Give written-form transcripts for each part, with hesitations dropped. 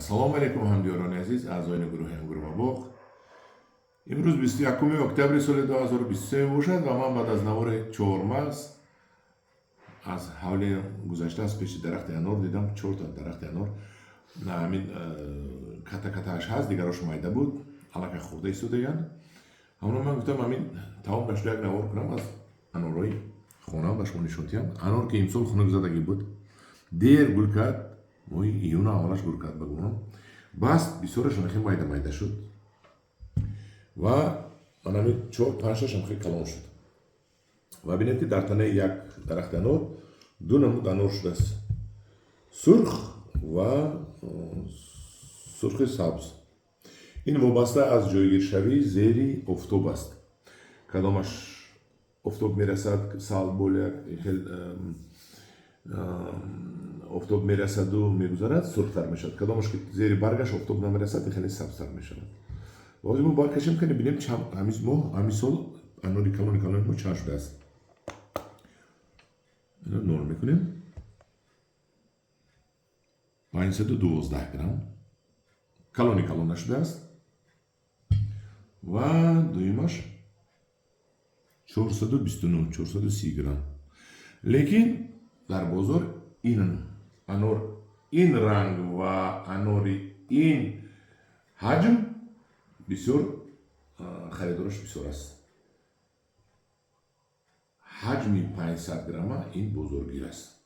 Ассалому алайкум, ҳамдиёрони азиз, аъзоёни гурӯҳи Ангур ва боғ. Имрӯз 21 октябри соли 2023 мебошад ва ман баъд аз навори чормағз аз ҳавли гузашта аз пеши дарахти анор дидам, чорта дарахти анор ҳамин ката катааш ҳаст, дигарош майда буд, аллакай хӯрда истодаянд. Ҳамоно ман гуфтам, ҳамин тамом нашуда як навор кунам, аз анорҳои хонаам ба шумо нишон диҳам. Анор ки имсол хунукзадагӣ буд, дер гул кард, моҳи июна аввалаш гул кард ба гумонам. Бас бисёрашон хеле майда майда шуд ва ман ҳамин чор панҷташам хеле калон шуд. Ва бинед, ки дар танаи як дарахти анор ду намуд анор шудааст: сурх ва сурхи сабз. Ин вобаста аз ҷойгиршавии зери офтоб аст. Кадомаш офтоб мерасад, сал боле хел офтоб мерасаду мегузарад, сурхтар мешавад. Кадомаш ки зери баргаш офтоб намерасад, хеле сабзтар мешавад. Ҳозир мо баркашем, кани бинем, ҳамин моҳ, ҳамин сол анори калони калони мо чанд шудааст. Нол мекунем, 512 грамм калони калон нашудааст ва дуюмаш 429, 430 грамм. Лекин дар бозор ин анор, ин ранг ва анори ин ҳаҷм бисёр харидораш бисёр аст. Ҳаҷми 500 грамма ин бозоргир аст,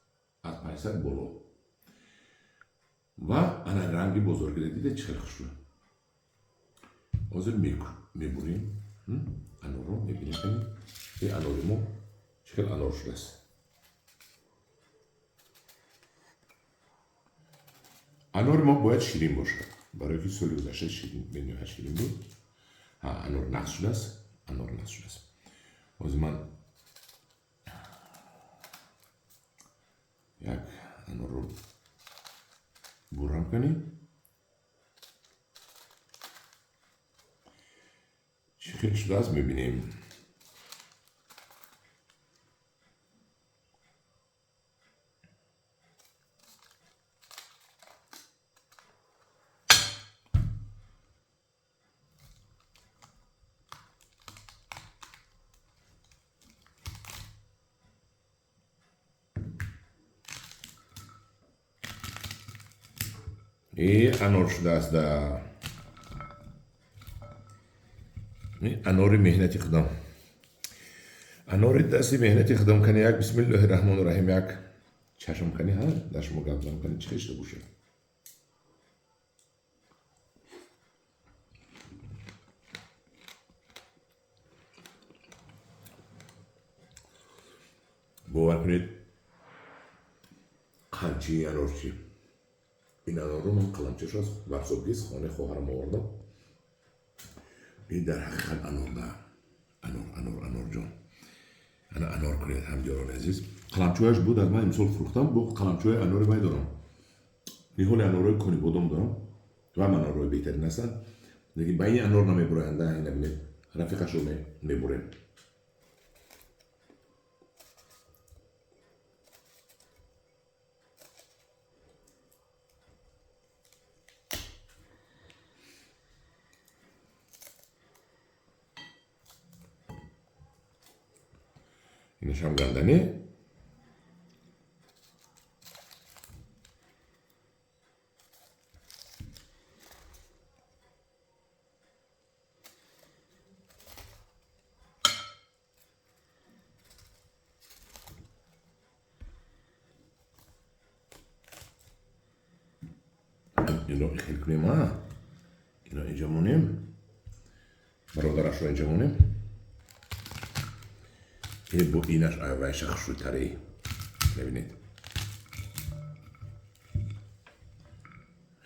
аз 500 боло. Ва ана ранги бозоргира дида, чӣ хел хушрӯ. Ҳозир мебурем анорро, мебинем, ин анори мо чӣ хел анор шудааст. Анори мо бояд ширин бошад, барои ки соли гузашта ширин, бениҳоят ширин буд. Анор нағз шудааст, анор нағз шудааст. Ҳозир ман як анорро бурам, кани чӣ хел шудааст, мебинем. Анор шудааст да анори меҳнати худам, анори дасти меҳнати худам. Кани як, бисмиллоҳи раҳмони раҳим, як чашм кани, ҳа, дар шумо гап зам, кани чӣ хел шуда бошад. Бовар кунед, қанчи анорчи. Ин анорро ман қаламчаша аз Варзобгиз, хонаи хоҳарам овардам. Ин дар ҳақиқат анор да анор, анор, анорҷон. Ана анор кунед, ҳамдиёрони азиз. Қаламчояш буд, аз ман имсол фурӯхтам. Бо қаламчои анори вай дорам, ниҳоли анорҳои Конибодом дорам ва анорҳои беҳтарин ҳастанд, лекин ба ин анор намебуроянд. Ина бинед, рафиқашро мебурем. Инашам гандане. Ино хел кунем, а ино инҷа монем, бародарашро инҷа монем. Бо инаш айвайша хушрӯйтаре, мебинед.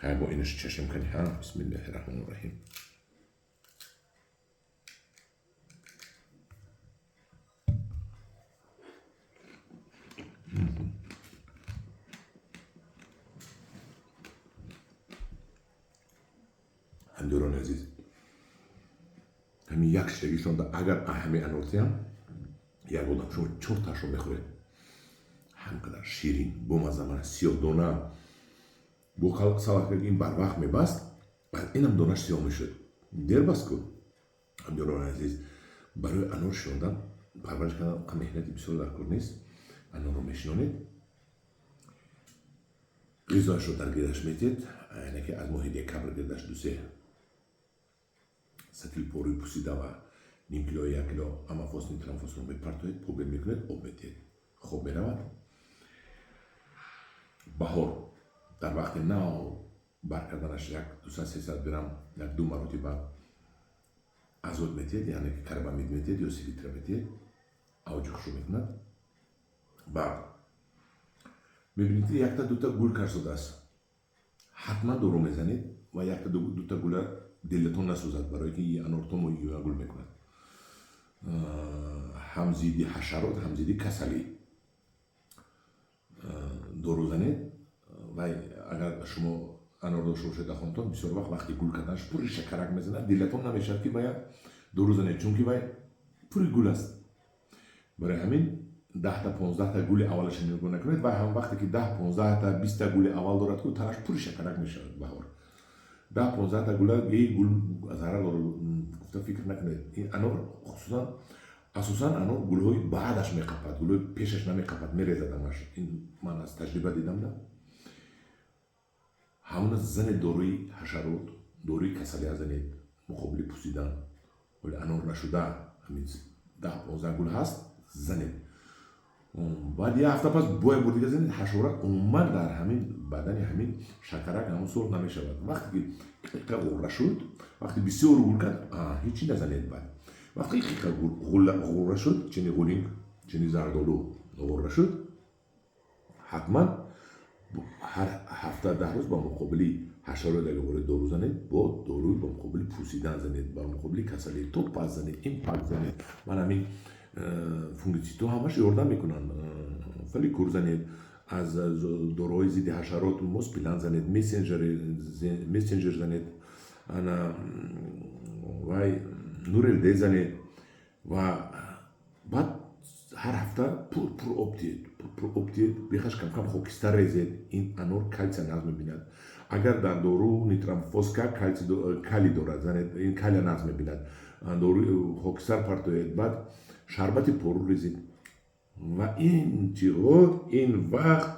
Хай, бо инаш чашм кани, ҳа, бисмиллаҳи раҳмони раҳим. Ҳамдиёрони азиз, ҳамин як шишагишонда агар ҳамин анортиям як одам шумо чорташро мехӯред, ҳамқадар ширин, бомазза. Мана сиёҳдона. Бо салак ин барвақт мебаст, инам донаш сиёҳ мешуд. Дер баст ку. Ҳамдиёрони азиз, барои анор шинондан, парвариш кардан меҳнати бисёр дар кор нест. Анорро мешинонед, ғизояшро дар гирдаш метиҳед, яъне ки аз моҳи декабр гирдаш 2-3 сатил порӯи пусида ва ним кило, 1 кило аммофос, нитрамфосро мепартоед, побел мекунед, об метиҳед, хоб меравад. Баҳор дар вақти нав бар карданаш як 200-300 грамм як ду маротиба азот метиҳед, яъне ки карбамид метиҳед ё селитра метиҳед, авҷи хушро мекунад. Баъд мебинед, ки якта дута гул карсодааст, ҳатман дору мезанед ва якта дута гула дилатон насӯзад, барое ки анор то моҳи июна гул мекунад. Ҳам зидди ҳашарот, ҳам зидди касалӣ дору занед. Вай агар шумо анор дошта бошед дар хонатон, бисёр вақт вақти гул карданаш пури шакарак мезанад, дилатон намешавад, ки бояд дору занед, чунки вай пури гул аст. Барои ҳамин 10-та, 15-та гули аввалаша нигоҳ накунед. Вай ҳам вақте ки 10, 15-та, 20-та гули аввал дорад ку, танаш пури шакарак мешавад. Баҳор 10, 15-та гула эй гул зарар дорад гуфта фикр накунед. Ин анор хусусан, асосан анор гулҳои баъдаш меқапад, гулҳои пешаш намеқапад, мерезад ҳамаш. Ин ман аз таҷриба дидам да. Ҳамона занед, доруи ҳашарот, доруи касалия занед муқобили пусидан. Вале анор нашуда, ҳамин 10, 15 гул ҳаст, занед. Баъд як ҳафта пас бо як бор дига занед. Ҳашарот умуман дар ҳамин бадани ҳамин шакарак ҳамон сол намешавад. Вақте ки қиқа ғурра шуд, вақте бисёр гул кард, ҳечи назанед. Баъд вақте қиқа ғурра шуд, чини ғулинг, чини зардолу ғурра шуд, ҳатман ҳар ҳафта, 10 рӯз ба муқобили ҳашарот агар ворид дору занед, бо доруи ба муқобили пусидан занед, ба муқобили касалӣ Топаз занед, Импакт занед. Ман ҳамин фунгицидҳо ҳамаш ёрдам мекунанд. Фоликур занед, аз доруҳои зидди ҳашарот Моспилан занед, Мессенджер занед, ана вай Нурел Д занед ва баъд ҳар ҳафта пур пур об диҳед, пур пур об диҳед, бехаш камкам хокистар резед. Ин анор калсия нағз мебинад. Агар дар дору нитрамфоска калий дорад, занед, ин калия нағз мебинад. Дору хокистар партоед, баъд шарбати пору резед ва ин чиғот ин вақт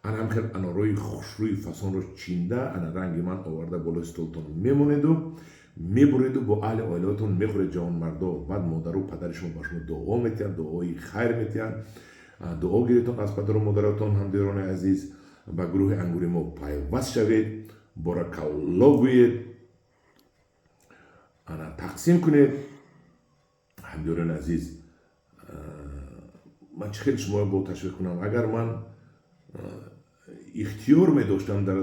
ана ҳам хел анорҳои хушрӯи фасонро чинда, ана ранги ман оварда болои столтон мемонеду мебуреду бо аҳли оилаотон мехӯред, ҷавонмардо. Баъд модару падари шумо ба шумо дуо метиҳанд, дуои хайр метиҳанд. Дуо гиретон аз падару модаратон. Ҳамдиёрони азиз, ба гурӯҳи ангури мо пайваст шавед, боракалло гӯед, ана тақсим кунед. Ҳамдиёрони азиз, ман чӣ хеле шуморо бо ташвиқ кунам? Агар ман ихтиёр медоштам дар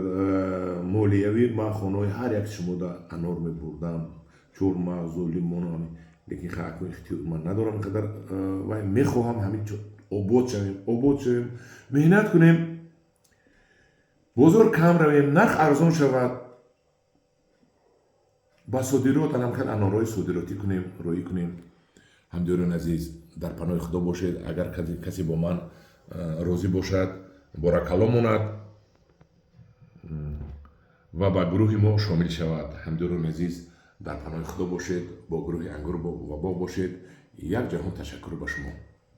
молиявӣ, ман хонаҳои ҳар як шумода анор мебурдам, чормағзу лимону. Лекин акнун ихтиёр ман надорам инқадар. Вай мехоҳам ҳамин обод шавем, обод шавем, меҳнат кунем, бозор кам равем, нарх арзон шавад, ба содирот анам хел анорҳои содиротӣ кунем, роӣ кунем. Ҳамдиёрони азиз, дар паноҳи Худо бошед. Агар касе бо ман розӣ бошад, боракалло монад ва ба гурӯҳи мо шомил шавад. Ҳамдиёрони азиз, дар паноҳи Худо бошед, бо гурӯҳи ангур ва боғ бошед. Як ҷаҳон ташаккур ба шумо.